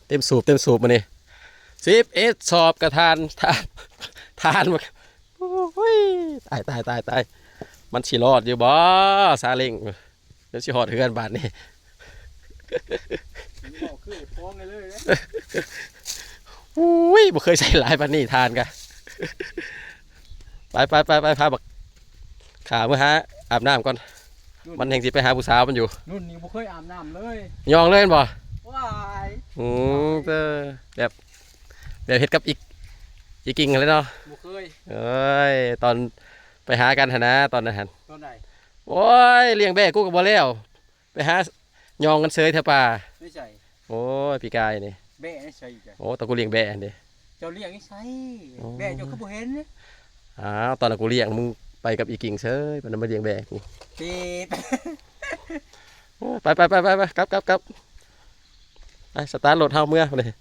ເຕັມສູບ ເຕັມສູບມື້ນີ້ ສິບເອັດສອບກະທານ ທານ ທານ ໂອ້ຍ ຕາຍ ຕາຍ ຕາຍ ຕາຍ ມັນຊິລອດຢູ່ບໍ່ ຊາເລັງ ແລ້ວຊິຮອດເຮືອນບາດນີ້ ນີ້ບອກຄືໄອ້ປ້ອງໄດ້ເລີຍເດ້ ໂອ້ຍ ບໍ່ເຄີຍໃຊ້ຫຼາຍປານນີ້ ທານກະ ໄປ ໄປ ໄປ ໄປ ພາບັກຂ້າເມືອຫາອາບນ້ຳກ່ອນ ມັນແຮ່ງຊິໄປຫາຜູ້ສາວມັນຢູ່ ລຸ້ນນີ້ບໍ່ເຄີຍອາບນ້ຳເລີຍ ຍ່ອງເລີຍແມ່ນບໍ່ ວ້າຍ ອືມ ເອີ ແບບ ແບບເຮັດກັບອີກ ອີ່ກິ່ງຫັ້ນແຫຼະເນາະ ບໍ່ເຄີຍ ເອີຍ ຕອນໄປຫາກັນຫັ້ນນະ ຕອນນັ້ນຫັ້ນ ຕອນໃດ ໂອ້ຍ ລ້ຽງແບ້ກູກໍບໍ່ແລ້ວ ໄປຫາຍ່ອງກັນເສີຍແຖວປ່າ ໃນໃສ ໂອ້ຍ ປີກາຍນີ້ ແບ້ໃນໃສອີກ ໂອ້ ຕອນກູລ້ຽງແບ້ຫັ້ນເດ້ ເຈົ້າລ້ຽງໃນໃສ ໂອ້ ແບ້ເຈົ້າຄືບໍ່ເຫັນ ອ້າວ ຕອນນັ້ນກູລ້ຽງ ມຶງໄປກັບອີ່ກິ່ງເສີຍ ບັດນັ້ນມາລ້ຽງແບ້ກູ ຕີດ ໂອ້ ໄປ ໄປ ໄປ ໄປ ໄປ ກັບ ກັບ ກັບ ໄປ ສະຕາດລົດເຮົາເມືອ ບັດນີ້